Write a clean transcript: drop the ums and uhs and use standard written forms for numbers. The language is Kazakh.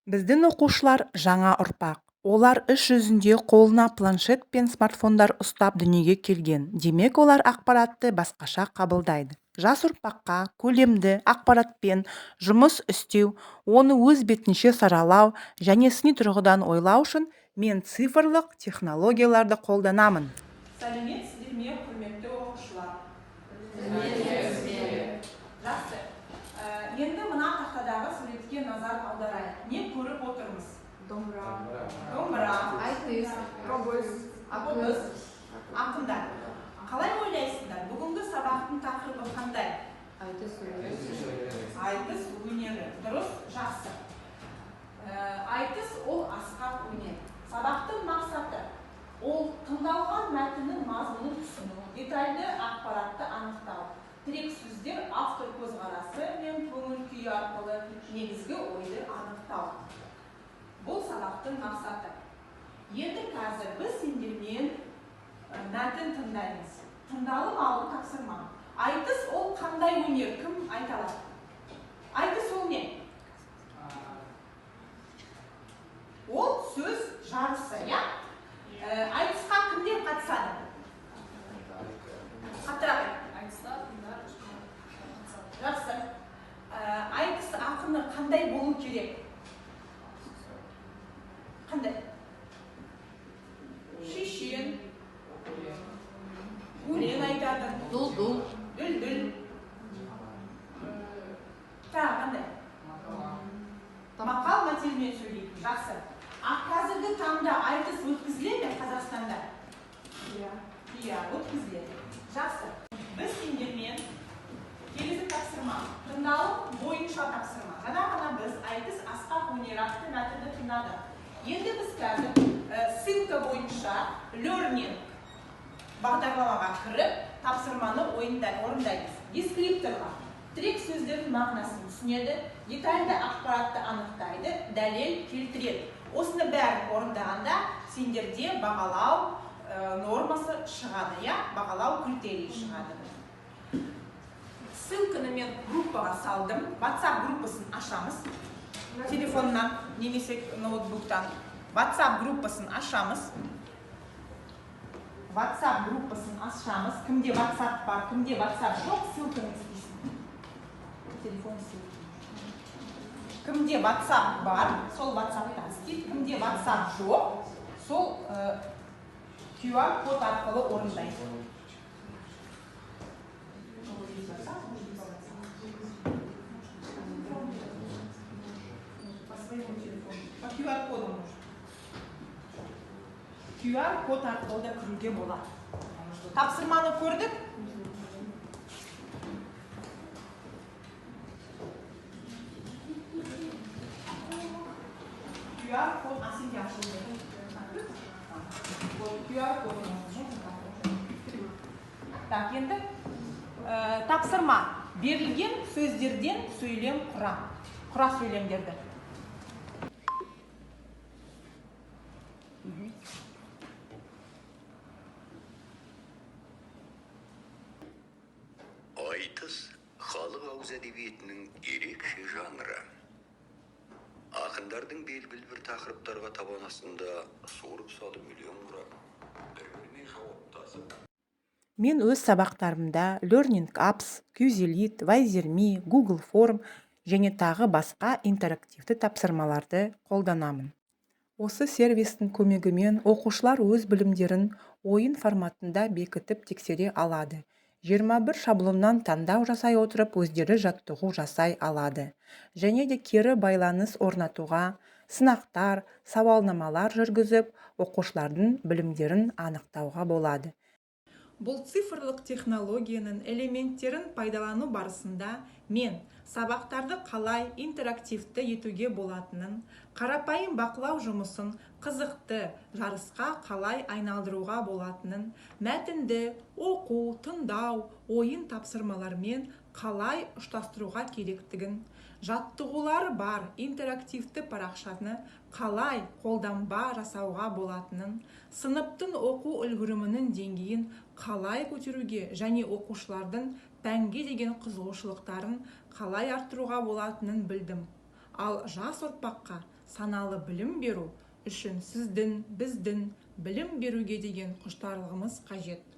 Біздің оқушылар жаңа ұрпақ. Олар іс жүзінде қолына планшет пен смартфондар ұстап дүниеге келген. Демек, олар ақпаратты басқаша қабылдайды. Жас ұрпаққа көлемді ақпаратпен жұмыс істеу, оны өз бетінше саралау және сыни тұрғыдан ойлау үшін мен цифрлық технологияларды қолданамын. Сәлеметсіздер ме, құрметті оқушылар? Жақсы. Енді мына тақтадағы суретке назар аударайық. Не көріп отырмыз? Домбыра. Домбыра. Айтыс. Қобыз. Қобыз. Ақындар. Қалай ойлайсыңдар? Бүгінгі сабақтың тақырыбы қандай? Айтыс өнері. Айтыс өнері. Дұрыс, жақсы. Айтыс ол асқақ өнер. Сабақтың мақсаты ол тыңдалған мәтіннің мазмұнын түсіну, детальді ақпаратты анықтау, тірек сөздер автор көзқарасы мен көңіл күйі арқылы негізгі ойды анықтау. Бұл сабақтың мақсаты. Енді қазір біз сендермен мәтін тыңдаймыз. Тыңдалым алды тапсырма. Айтыс ол қандай өнер? Кім айта алады? Айтыс ол не? Ол сөз жарысы, иә? Айтысқа кімдер қатысады? Қаттырақ айт. Айтыста ақындар қатысады. Жақсы. Айтыс ақыны қандай болу керек? Қандай? Шешен, өлең айтады, Дүлдүл. Дүлдүл. Тағы қандай? Мақал мәтелмен сөйлейтін. Жақсы. А қазіргі таңда айтыс өткізіле ме Қазақстанда? Иә. Иә, өткізіледі. Жақсы. Біз сендермен келесі тапсырма, тыңдалым бойынша тапсырма. Жаңа ғана біз айтыс асқақ өнер атты мәтінді тыңдадық. Енді біз қазір ссылка бойынша Learning бағдарламаға кіріп, тапсырманы орындаймыз. Дескрипторға тірек сөздердің мағынасын түсінеді, детальді ақпаратты анықтайды, дәлел келтіреді. Осыны бәрін орындағанда сендерде бағалау нормасы шығады, иә? Бағалау критерийі шығады. Ссылканы мен группаға салдым. WhatsApp группасын ашамыз. Телефоннан немесе ноутбуктан. WhatsApp группасын ашамыз. WhatsApp группасын ашамыз. Кімде WhatsApp бар, кімде WhatsApp жоқ, ссылканы істейсің. Телефон ссылка. Кімде WhatsApp бар, сол WhatsApp'тан істейді. Кімде WhatsApp жоқ, сол QR код арқылы орындайды. По своему телефону. По QR коду можно. QR код арқылы да кіруге болады. Тапсырманы көрдік? QR код сенде ашылды. Вот QR код нужно. Так, енді тапсырма. Берілген сөздерден сөйлем құра. Құра сөйлемдерді. Айтыс халық ауыз әдебиетінің ерекше жанры. Ақындардың белгілі бір тақырыптарға табан астында суырып салып өлең құрап, бір-біріне жауаптасып. Мен өз сабақтарымда Learning Apps, Quizlet, Wizer.me, Google Form және тағы басқа интерактивті тапсырмаларды қолданамын. Осы сервистің көмегімен оқушылар өз білімдерін ойын форматында бекітіп тексере алады. 21 шаблоннан таңдау жасай отырып, өздері жаттығу жасай алады. Және де кері байланыс орнатуға, сынақтар, сауалнамалар жүргізіп, оқушылардың білімдерін анықтауға болады. Бұл цифрлық технологияның элементтерін пайдалану барысында мен сабақтарды қалай интерактивті етуге болатынын, қарапайым бақылау жұмысын қызықты жарысқа қалай айналдыруға болатынын, мәтінді оқу, тыңдау, ойын тапсырмалармен қалай ұштастыруға керектігін, жаттығулары бар интерактивті парақшаны қалай қолданба жасауға болатынын, сыныптың оқу үлгерімінің деңгейін қалай көтеруге және оқушылардың пәнге деген қызығушылықтарын қалай арттыруға болатынын білдім. Ал жас ұрпаққа Саналы білім беру үшін сіздің, біздің білім беруге деген құштарлығымыз қажет.